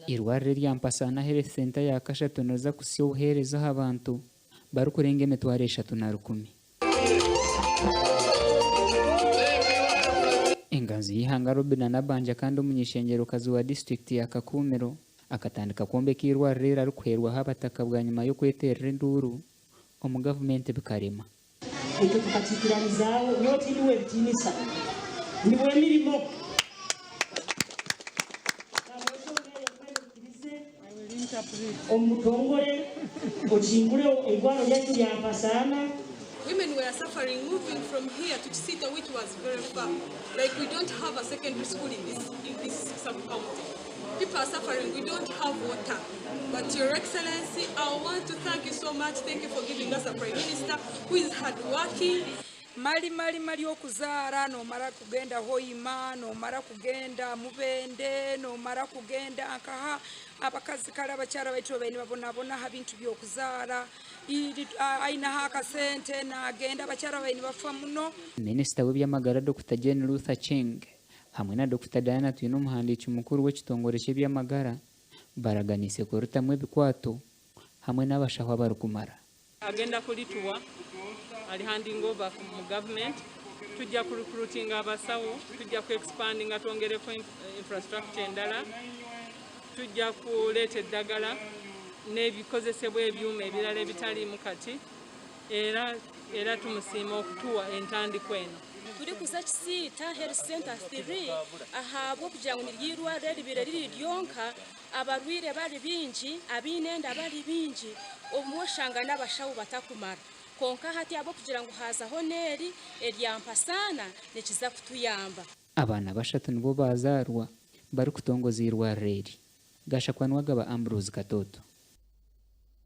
Eirwariro erya Mpasaana Health Centre ya kashatu niriza kuhitsya obuheereza aha bantu barikurenga 300,000. Enganzi y'eihanga Robinah Nabbanja kandi omuny'eishengyerokazi wa disiturikiti ya Kakumiro akatandika kwombeka eirwariro eri arikuheerwaho abataka bwanyima y'okweteerera enduuru omu gavumenti bikarema. Ekyo tukakiikiranizaaho, nyowe tindi w'ebitiinisa, ndi w'emirimo. N'ahabw'enshonga eyo mbwenu oikirize omu butongore okingureho eirwariro ryaitu rya Mpasaana. Women were suffering moving from here to Kisiita which was very far like we don't have a secondary school in this in this sub county people are suffering we don't have water but your excellency I want to thank you so much thank you for giving us a prime minister who is hard working. Mali mali mali okuzaara nomara kugenda Hoima, nomara kugenda Mubende, nomara kugenda nkaha, abakazi kare abakyara baitu babaire nibabonabona aha bintu by'okuzaara, ainaho akasente nagenda, abakyara babaire nibafa muno. Minisita w'eby'amagara Dokita Jane Ruth Aceng hamwe na Dokita Diana Atwine omuhandiiki mukuru w'ekitongore ky'eby'amagara baraganiise kuritamu ebikwato hamwe n'abashaho abarikumara. Agenda kulituwa ali handing over mu government, tujja ku recruitinga abasawo, tujja ku expandinga twongereko infrastructure endala, tujja kuleeta eddagala n'ebikozesebwa ebyuma ebirala ebitaliimu kati era era tumusiima okutuwa entandikwa eno. Turikuza Kisiita Health Centre 3 ahabw'okugira ngu niryo eirwariro eribaire riri ryonka Abarwaire bari baingi, abaine enda bari baingi, obumwe oshanga n'abashaho batakumara. Kwonka hati ahabw'okugira ngu haazaho n'eri erya Mpasaana nikiza kutuyamba. Abaana bashatu nibo baazaarwa barikutongoza eirwariro eri. Gashakwa Niwagaba Ambrose Katoto.